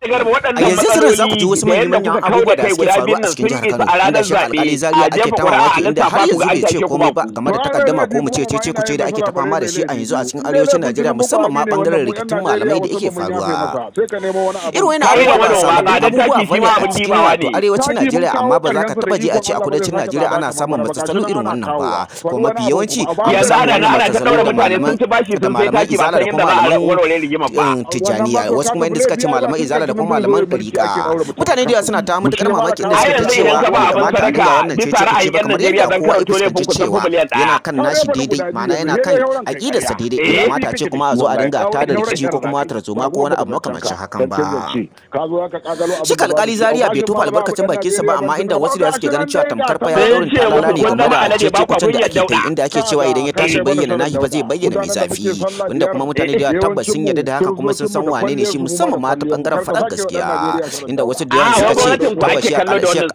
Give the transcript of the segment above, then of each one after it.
A yanzu sirrin za ku ji wasu manyan abubuwa da suke faruwa a cikin jihar Kano, inda Sheikh Alkali Zaria ake ta mamaki, inda har yanzu bai ce komai ba game da takaddama ko mu ce ce ku ce da ake ta fama da shi a yanzu a cikin arewacin Najeriya, musamman ma bangaren rikicin malamai da yake faruwa. Irin wani abubuwa ba sababbin abubuwa bane a cikin wato arewacin Najeriya, amma ba za ka taba ji a ce a kudancin Najeriya ana samun matsatsalu irin wannan ba, ko mafi yawanci an fi samun wannan matsatsalu da malaman Izala da kuma malaman Tijjaniya, wasu kuma inda suka ce malaman Izala da kuma malaman Dariƙa. Mutane da yawa suna ta matuƙar mamaki inda suke ta cewa bai kamata a dinga wannan cece kuce ba, kamar yadda kowa ya fuskanci cewa yana kan nashi daidai, ma'ana yana kan aƙidarsa daidai, bai kamata a ce kuma a zo a dinga tada rikici ko kuma tarzoma ko wani abu makamancin hakan ba. Shi Alƙali Zaria bai tofa albarkacin bakinsa ba, amma inda wasu da suke ganin cewa tamkar fa ya daurin talala ne game da cece kucen da ake ta yi, inda ake cewa idan ya tashi bayyana nashi ba zai bayyana mai zafi, inda kuma mutane da yawa tabbas sun yarda da haka kuma sun san wane ne shi, musamman ma ta bangaren faɗar gaskiya, inda wasu da yawa suka ce tabbas shi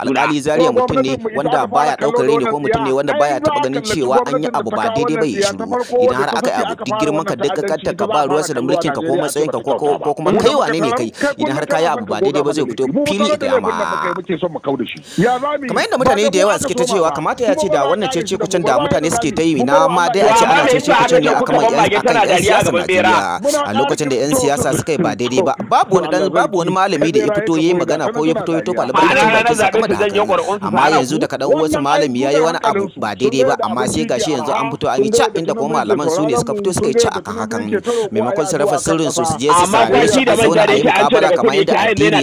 Alƙali Zaria mutum ne wanda baya ɗaukar raini, ko mutum ne wanda baya taɓa ganin cewa an yi abu ba daidai ba ya shiru. Idan har aka yi abu, duk girman ka, duk kankantar ka, ba ruwansa da mulkin ka ko matsayin ka ko kuma kai wane ne kai, idan har ka yi abu ba daidai ba zai fito fili ya gaya ma. Kamar yadda mutane da yawa suke ta cewa kamata ya ce da wannan cece kucen da mutane suke ta yi na ma dai a ce ana cece kucen ne akan yan siyasa Najeriya. A lokacin da yan siyasa suka yi ba daidai ba, babu wani dan babu wani malami da ya fito yayi magana ko ya fito ya tofa albarkacin bakin sa kamar da haka. Amma yanzu da kadan wasu malami yayi wani abu ba daidai ba, amma sai gashi yanzu an fito an yi ca, inda kuma malaman su ne suka fito suka yi ca akan hakan, maimakon su rafa sirrin su su je su same shi a zauna a yi muƙabala kamar yadda addini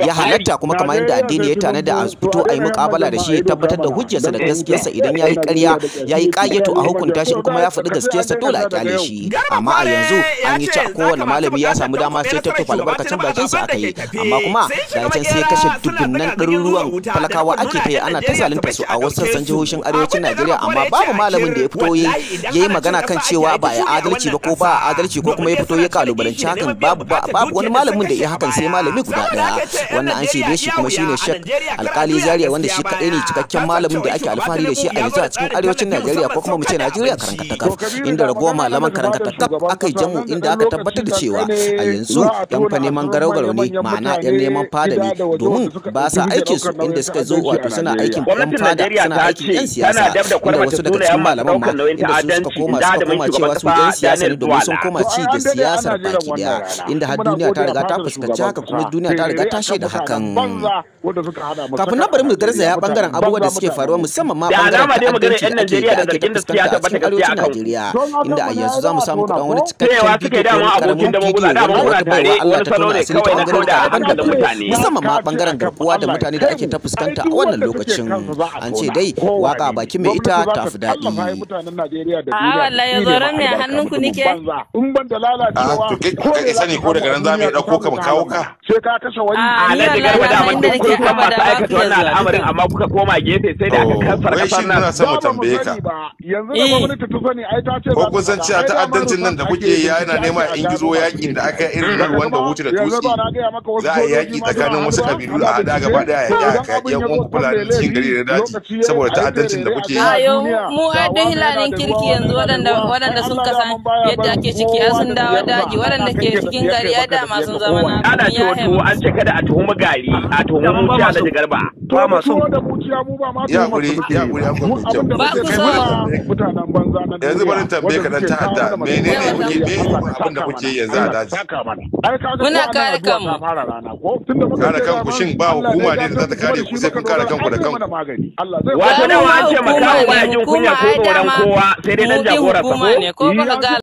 ya halatta, kuma kamar yadda addini ya tanada a fito a yi muƙabala da shi, ya tabbatar da hujjarsa da gaskiyarsa. Idan ya yi ƙarya, ya yi ƙage, to a hukunta shi, in kuma ya faɗi gaskiyarsa dole a kyale shi. Amma a yanzu an yi ca, kowane malami ya samu dama sai tattafa albarkacin bakinsa aka yi, amma kuma da can sai kashe dubunnan ɗaruruwan talakawa ake ta yi, ana ta zalunta su a wasu sassan jihohin arewacin Najeriya, amma babu malamin da ya fito ya yi magana kan cewa ba ya adalci ba ko ba adalci, ko kuma ya fito ya kalubalanci hakan. Babu wani malamin da ya hakan sai malami guda ɗaya, wannan an shaide shi kuma shine Sheikh Alkali Zaria, wanda shi kaɗai ne cikakken malamin da ake alfahari da shi a yanzu a cikin arewacin Najeriya, ko kuma mu ce Najeriya karankatakaf, inda ragowar malaman karankatakaf aka yi jamu, inda aka tabbatar da cewa a yanzu yan fa neman garau-garau ne, ma'ana yan neman fada ne, domin ba sa aikin su, inda suka zo wato suna aikin yan fada, suna aikin yan siyasa, inda wasu daga cikin malaman ma inda su suka koma cewa su yan siyasa ne, domin sun koma ci da siyasar baki daya, inda har duniya ta riga ta fuskanci haka kuma duniya ta riga ta shaida hakan. Kafin nan bari mu garzaya bangaren abubuwa da suke faruwa, musamman ma bangaren ta'addanci da ake ta fuskanta a cikin arewacin Najeriya, inda a yanzu za mu samu kuɗin wani cikakken bidiyo ko wani karamin bidiyo wanda wata baiwa Allah ta tona asiri ta bangarori daban-daban, musamman ma bangaren garkuwa da mutane da ake ta fuskanta a wannan lokacin. An ce dai waka bakin mai ita ta fi daɗi. A wallahi zoron ne a hannunku nike. In ban da lalacewa. To kai sani ko daga nan za mu iya ɗauko ka mu kawo ka. Sai ka kashe wani. A Alhaji Garba, da duk kun san masu aikata wannan al'amarin, amma kuka koma gefe sai da aka kansar Wai kasar shin nan. muna son mu tambaye ka. Yanzu da gwamnati ta sani ai ta ce. Ko kun san cewa ta'addancin nan da kuke yi yana nema in gizo yakin da aka irin na Rwanda, Hutu da Tutsi. Za a yi yaki tsakanin wasu kabilu a haɗa gaba ɗaya a yaƙi a yaƙi yan uwan Fulani cikin gari da daji saboda ta'addancin da kuke yi. Ayo, mu ai duk hilanin kirki yanzu waɗanda sun kasan yadda ake ciki ai sun dawo daji, waɗanda ke cikin gari ai dama sun zama na Ana ce wato an ce kada a tuhumi gari a tuhumi muciya, Alhaji Garba. Ba ma son da muciya, mu ba ma Ya haƙuri, ya haƙuri, an kwamfi kyau. Ba ku Kai so. bari Mutanen banza na yanzu bari tambaye ka dan ta'adda, menene kuke me abin da kuke yi yanzu a daji? Muna kare kanmu. Kare kanku, shin ba hukuma ne da za ta kare ku? Sai kun kare kanku da kanku. Wato Ba dama mu an ce hukuma makaho ne, baya jin hukuma kunya ko ai tsoron dama kowa sai dai mu dan ɗin jagora hukuma sako. ne ko baka ga